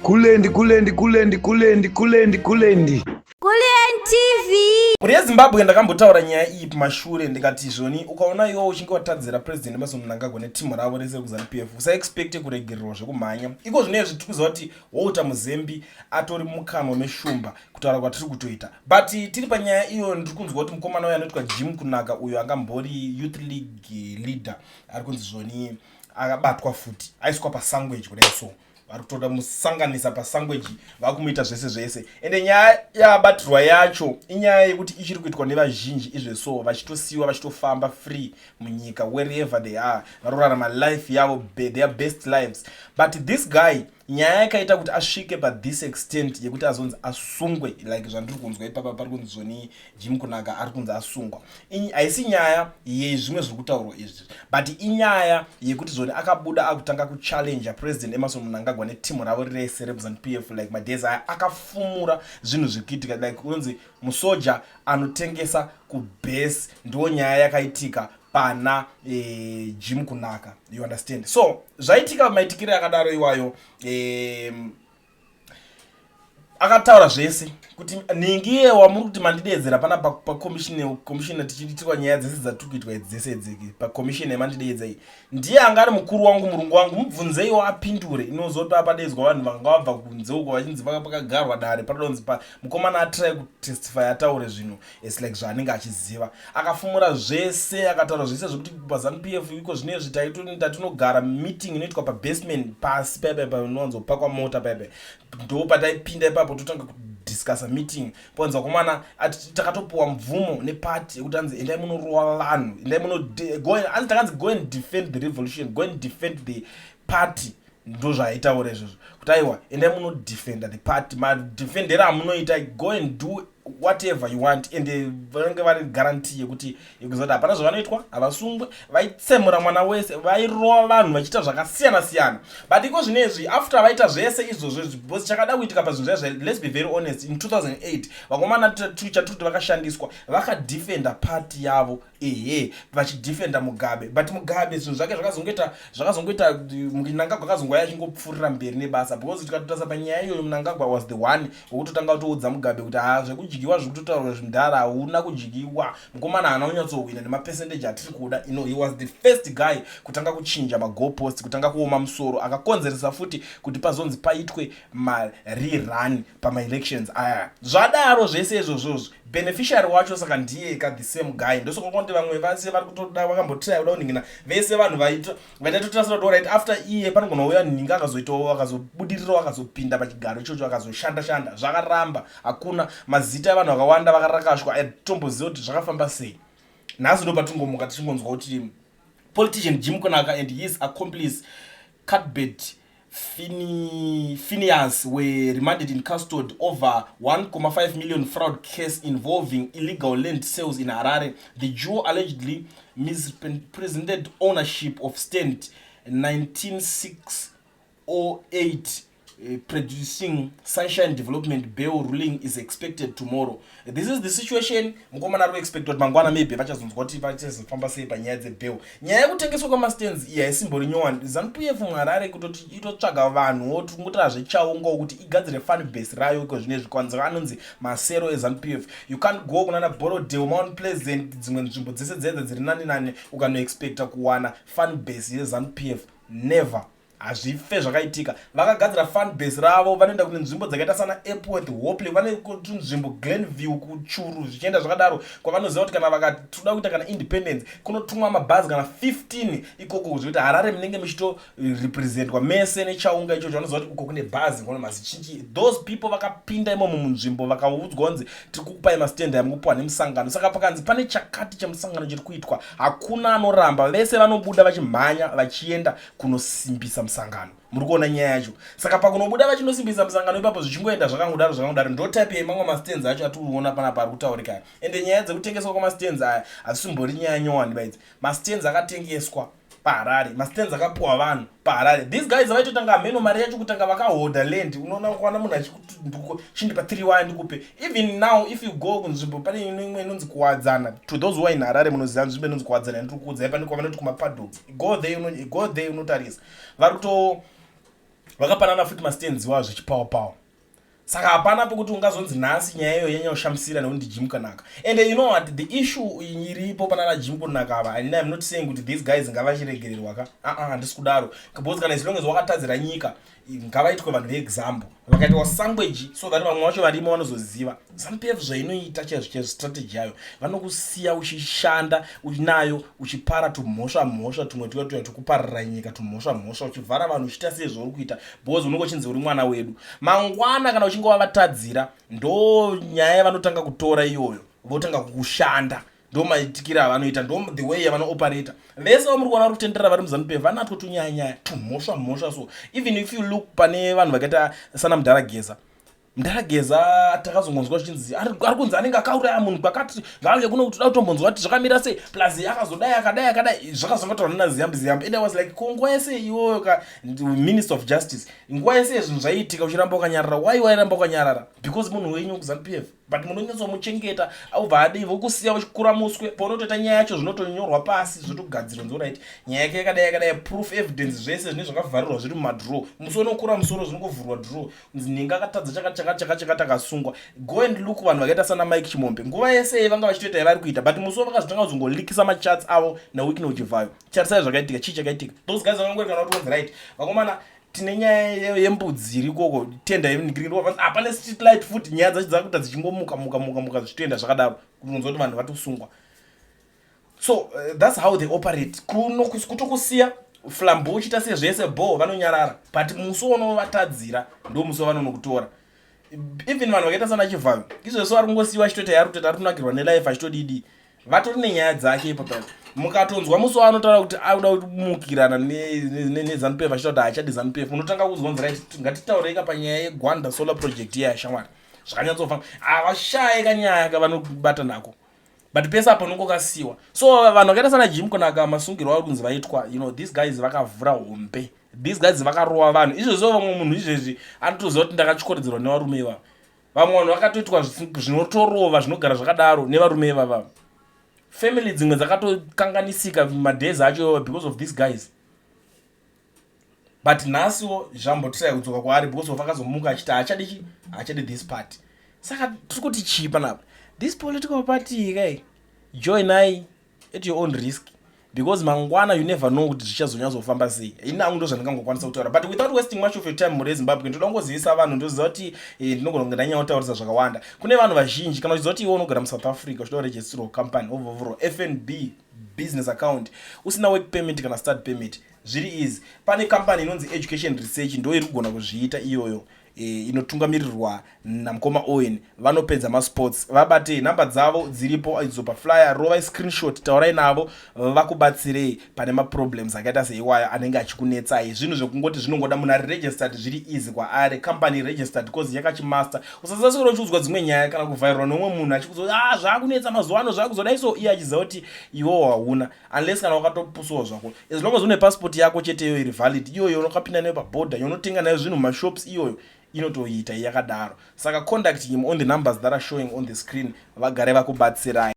Kulendi, kulendi, kulendi, kulendi, kulendi, kulendi. Kulliant TV. Mhuri yeZimbabwe, ndakambotaura nyaya iyi kumashure ndikati zvoni ukaona iwo uchinge watadzira President Emmerson Mnangagwa netimu ravo rese rekuZANU PF, usaexpecte kuregererwa zvekumhanya. Iko zvinezvi tiri kuziva kuti Walter Muzembi atori mukanwa meshumba kutaura kwatiri kutoita, but tiri panyaya iyo ndiri kunzwa kuti mukomana uyo anoitwa Jim Kunaka, uyo angambori youth league leader, ari kunzi zvoni akabatwa futi, aiswa pasangweji kudai. So vari kutoda musanganisa pasangweji, vakumuita zvese zvese. Ende nyaya yabatirwa yacho inyaya yekuti ichiri kuitwa nevazhinji izveso, vachitosiyiwa vachitofamba free munyika wherever they are, varorarama life yavo, their best lives. But this guy, nyaya yakaita kuti asvike pathis extent yekuti azonzi asungwe, like zvandiri kunzwa ipapa, pari kunzi zvoni Jim Kunaka ari kunzi asungwa, haisi nyaya yezvimwe zviri kutaurwa izvi, but inyaya yekuti zvoni akabuda akutanga kuchallenja President Emmerson Mnangagwa netimu ravo rese reZANU PF. Like madays aya akafumura zvinhu zviri kuitika, like unonzi musoja anotengesa kubase. Ndo nyaya yakaitika pana Jim Kunaka, you understand? So zvaitika maitikiro akadaro iwayo, akataura zvese kuti ningiye wamuri kuti mandidedzera pana pacommission tichiitirwa nyaya dzese dzatiri kuitwa idzi dzese idziki pacommission yamandidedza iyi, ndiye anga ari mukuru wangu, murungu wangu, mubvunzeiwo apindure. Inozoti apadedzwa vanhu vanga vabva kunze uko vachinzi pakagarwa dare, panodonzi mukomana atry kutestify, ataure zvinhu its like zvaanenge achiziva. Akafumura zvese, akataura zvese zvekuti paZANU PF iko zvinezvi tatinogara meeting inoitwa pabasement pasi paipai, panowanzopakwa mota paipai, ndo pataipinda ipapo totanga kudiscussa meeting. Ponzi vakomana takatopuwa mvumo nepati yekuti anzi endai munorova vanhu, endai muno anzi takanzi go and defend the revolution, go and defend the party. Ndo zvaaitaura izvozvo kuti aiwa, endai munodefenda the party, madefendero amunoita, go and do whatever you want. And vanenge vari guarantee yekuti yekuziva kuti hapana zvavanoitwa, havasungwe. Vaitsemura mwana wese, vairova vanhu vachiita zvakasiyana siyana. But iko zvinezvi, after vaita zvese izvozvo, because chakada kuitika pazvinhu zvaizvo, let's be very honest, in 2008 vakomana chatiri kuti vakashandiswa, vakadefenda party yavo, ehe, vachidefenda Mugabe. But Mugabe zvinhu zvake zvakazongoita Mnangagwa akazongouya achingopfuurira mberi nebasa, because tikatotarisa panyaya iyoyo, Mnangagwa was the one wekutotanga kutoudza Mugabe kuti ha, zvekudyiwa zviri kutotaurwa zvimudhara, hauna kudyiwa, mukomana haana kunyatsowina nemapercentage atiri kuda. He was the first guy kutanga kuchinja magoalpost, kutanga kuoma musoro, akakonzeresa futi kuti pazonzi paitwe marerun pamaelections aya. Zvadaro zvese izvozvozvo, beneficiary wacho saka ndiye ka the same guy. Ndosaka kuti vamwe vase vari kutoda vakambotry kuda kuningina vese vanhu vaita vaitotarisa kuti right after iye panogona kuuya nhinga akazoitawo, akazobudirirawo, akazopinda pachigaro ichocho, akazoshanda shanda, zvakaramba. Hakuna mazita evanhu vakawanda vakarakashwa, atomboziva kuti zvakafamba sei. Nhasi ndo patingomuka tichingonzwa kuti politician Jim Kunaka and his accomplice Cuthbert Phineas were remanded in custody over 1.5 million fraud case involving illegal land sales in Harare. The duo allegedly misrepresented ownership of stand 19608 producing Sunshine Development. Bail ruling is expected tomorrow. This is the situation. Mukomana ari kuexpect kuti mangwana maybe vachazonzwa kuti vachazofamba sei panyaya dzebail. Nyaya yekutengeswa kwamastands iyi haisimbori nyowani. ZANU PF muHarare kutoti itotsvaga vanhuwo, tingotaura zvechaungawo kuti igadzire fan base rayo iko zvinezvi kwanzi anonzi masero eZANU PF. You can't go kunana Borrowdale, Mount Pleasant, dzimwe nzvimbo dzese dzedza dziri nani nani, ukanoexpecta kuwana fan base yeZANU PF. Never, hazvife zvakaitika. Vakagadzira fan base ravo, vanoenda kune nzvimbo dzakaita sana Epworth, Hopley, vane nzvimbo Glenview, kuChuru, zvichienda zvakadaro, kwavanoziva kuti kana vakatoda kuita kana independence, kunotumwa mabhazi kana 15 ikoko, zvekuti Harare munenge muchitorepresentwa mese nechaunga ichocho. Vanoziva kuti uko kune bhazi, kune mazichinji. Those people vakapinda imomo munzvimbo, vakaudzwa kunzi tiri kukupai mastand amukupiwa nemusangano. Saka pakanzi pane chakati chemusangano chiri kuitwa, hakuna anoramba, vese vanobuda vachimhanya vachienda kunosimbisa musangano. Muri kuona nyaya yacho? Saka pakunobuda vachinosimbisa musangano ipapo, zvichingoenda zvakangodaro zvakangodaro, ndo type yemamwe mastands acho atiri kuona panapa ari kutaurika. Ende nyaya dzekutengeswa kwamastands aya hazisimbori nyaya nyowani baidzi. Mastands akatengeswa paHarare, mastands akapiwa vanhu paHarare. These guys vaitotanga mheno mari yacho kutanga vakahodha land. Unoona kuwana munhu achikuti chindipa 3 waya ndikupe. Even now if you go kunzvimbo, pane imwe inonzi Kuwadzana. To those who are in Harare, munoziva nzvimbo inonzi Kuwadzana yandiri kuudzai, pane kwavanoti kumapaddocks. Go there, go there, unotarisa vari kuto Vakapanana futi mastands iwayo zvechipower power. Saka hapana pekuti ungazonzi nhasi nyaya iyoyo yanyanya kushamisira nekuti ndiJim Kunaka. And you know what, the issue iripo panana Jim Kunaka ava, and I'm not saying kuti these guys ngavachiregererwa ka, aa, handisi kudaro, because kana as long as wakatadzira nyika, ngavaitwe vanhu veexample, vakaitwa sangweji, so that vamwe vacho varimo vanozoziva ZANU PF zvainoita chaizvo chaizvo. Strategy yayo, vanokusiya uchishanda unayo, uchipara tumhosva mhosva tumwe tuya tuya tukuparira nyika, tumhosva mhosva, uchivhara vanhu, uchiita sei zvauri kuita, because unenge uchinzi uri mwana wedu. Mangwana kana uchinge wavatadzira, ndo nyaya yavanotanga kutora iyoyo, votanga kukushanda. Ndo maitikiro avanoita, ndo the way yavanooperata. Vese vamuri kuona vari kutenderera vari muZANU PF vanatwo tunyaya-nyaya, tumhosva mhosva. So even if you look pane vanhu vakaita sana Mudhara Geza, Mudhara Geza takazongonzwa zvichinzi ari kunzi anenge akauraya munhu kwakati, ngauye kuno kuti toda kutombonzwa kuti zvakamira sei. Plus akazodai, akadai, akadai, zvakazongotaurwa nana Ziyambi Ziyambi. And I was like, ko nguva yese iwoyo ka, Minister of Justice, nguva yese zvinhu zvaiitika uchiramba wakanyarara, wai wairamba wakanyarara? Because munhu wenyu kuZANU PF, but munonyatsomuchengeta, aubva adii, vokusiya uchikura muswe. Paunotoita nyaya yacho, zvinotonyorwa pasi, zvotogadzirwa, nzoright, nyaya yake yakadai yakadai, proof, evidence, zvese zvine zvakavharirwa zviri mumadrawer. Musi unokura musoro, zvinongovhurwa drawer, nzinenge akatadza chakati chakati chakati chakati, akasungwa. Go and look vanhu vakaita sana Mike Chimombe, nguva yese vanga vachitoita yavari kuita, but musi vakazotanga kuzongolikisa machats avo naWicknell Chivayo, charisai zvakaitika. Chii chakaitika? Those guys vakangorekana kuti onzi, "Right, vakomana, tine nyaya yembudzi iri ikoko, tenda." Hapane street light futi. Nyaya dzacho dzakuita dzichingomuka muka muka muka, zvichitoenda zvakadaro, kunonzwa kuti vanhu vatosungwa. So that's how they operate. Kutokusiya flambo uchiita sezvese bo, vanonyarara, but musi unovatadzira ndo musi wavanonokutora. Even vanhu vakaita sana Chivayo izvozvo, vari kungosiyiwa achitoita yaari kutoita, ari kunakirwa nelife, achitodidi, vatori nenyaya dzake ipapo. Mukatonzwa musi waanotaura kuti akuda kumukirana neZANU PF, achita kuti haachadi ZANU PF, unotanga kuzonzi, "Right, ngatitaurei panyaya yeGwanda Solar Project iya, shamwari." Zvakanyatsofamba, havashaye kanyaya kavanobata nako, but pese apo unongokasiyiwa. So vanhu vakaita sana Jim Kunaka, masungirwo avari kunzi vaitwa, these guys vakavhura hombe, these guys vakarova vanhu. Izvezvo vamwe munhu izvezvi anotoziva kuti ndakatyoredzerwa nevarume ivava. Vamwe vanhu vakatoitwa zvinotorova, zvinogara zvakadaro nevarume ivava. Family dzimwe dzakatokanganisika madays acho because of these guys. But nhasiwo zvambotiraya kudzoka kwaari because of akazomuka achiti haachadi chi, haachadi this party. Saka tiri kuti chii panapa? This political party kai, joinai at your own risk, because mangwana you never know kuti zvichazonyatsofamba sei. Ini hangu ndo zvandingangokwanisa kutaura. But without wasting much of your time, mhuri yeZimbabwe, ndoda kungozivisa vanhu. Ndoziva kuti ndinogona kunge ndanyanya kutaurisa zvakawanda kune vanhu vazhinji. Kana uchiziva kuti iwe unogara muSouth Africa, uchida kuregisterwa company, wovhovhurwa FNB business account, usina work permit kana study permit, zviri easy. Pane company inonzi Education Research, ndo iri kugona kuzviita iyoyo, inotungamirirwa namukoma Owen. Vanopedza masports. Vabatei, nhamba dzavo dziripo idzo paflyer, rovai screenshot, taurai navo vakubatsirei pane maproblems akaita seiwaya anenge achikunetsai. Zvinhu zvekungoti zvinongoda munhu ari registered, zviri easy kwaari, company registered, cause yakachimaster. Usasaswera uchiudzwa dzimwe nyaya kana kuvhairwa neumwe munhu achikuza, "Ah, zvaakunetsa mazuva ano, zvaakuzodai." So iye achiziva kuti iwewo hauna, unless kana wakatopusawo zvako. As long as une passport yako chete, iyoyo iri valid, iyoyo unokapinda nayo pabhodha, unotenga nayo zvinhu mumashops, iyoyo inotoita yakadaro. Saka contact him on the numbers that are showing on the screen, vagare vakubatsirai.